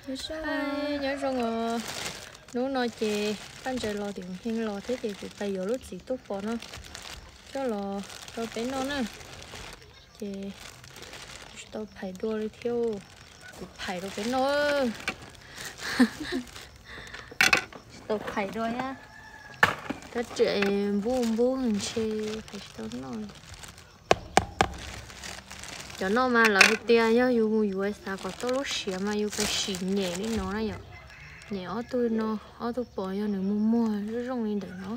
Nyob zoo os, hnub no ces Paj Ntsaws los tim Heej los thiab ces kuv pais yuav lub txiv tuaj pom no coj los rau peb noj na. Ces tsis tau phais dua li thiab, kuv phais rau peb noj. Tsis tau phais dua thiab, rab riam npub npub ntshe phais tsis tau noj. Cov no mas lawv hais tias yog yus mus yuav xav kom tau lub siav mas yus pais sim nyem li no na yom. Nyem ob tug no, ob tug pom yog nws muag muag zoo zoo li ntawm no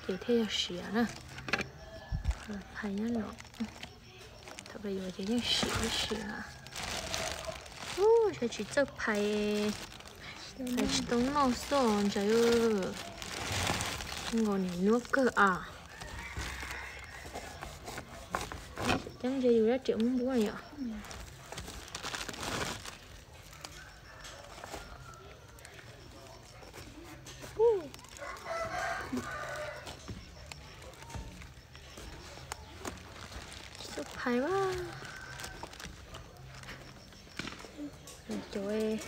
ces thiaj yog siav na. Phais nyob no, thaum pais yuav ces yeej sim ib sim na. Ub, tsis txawj phais, phais tsis tau noj xwb Ntsaws. Nkaus niam nyuaj kawg as. Cab ntsia yus rab riam npub npub na yom. Txawj phais mas, cov txawj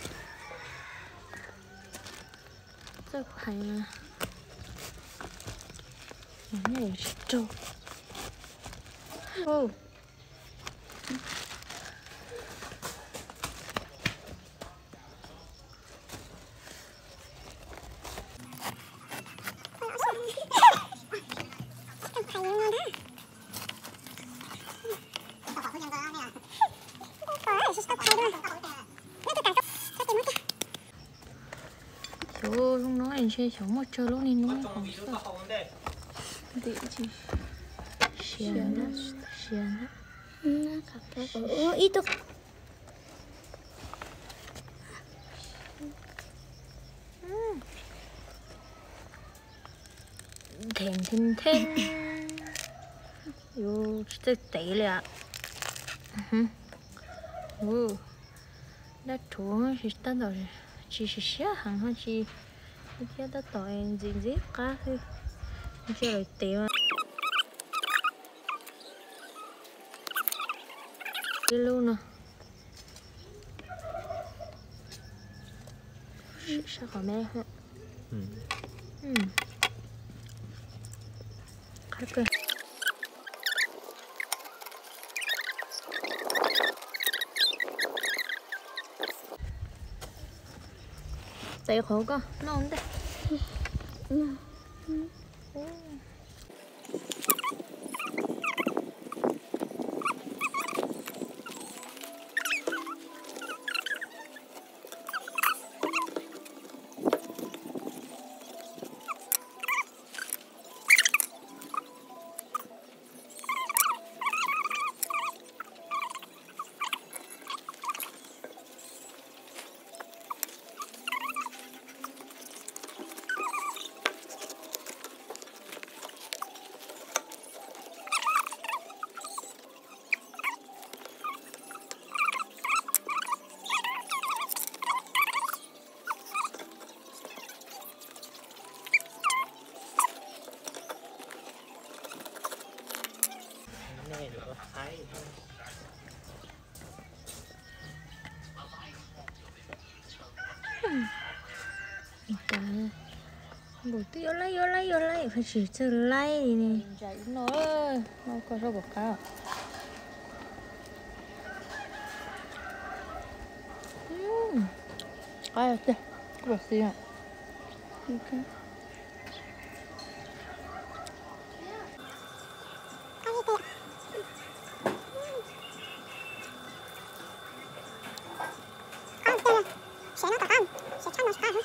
phais mas tsis raug. Xyov zoo no ntshe xyov muaj tsawg lub niag hnub hauv xwb. Siav na, siav na. Ib tug Nthe nthe nthe. Yus tsis txawj tev li as. Dab rhuv tab tom tsis siav siab heev ho tsis, thiab tab tom ntxim ntxim qab xwb. Ntsia lawv tev mas. Ib lub no. Sab qhov me. Qab kawg. Tev qhov koj noj ntej. Npaum twb yuav laib yuav laib yuav laib, tsis txawj laib li ne. Ntsaim no, no koj sab pom qab. Qab tiag, kuv xi. Qab tiag, siav no tom qab, siav tshaj no qab.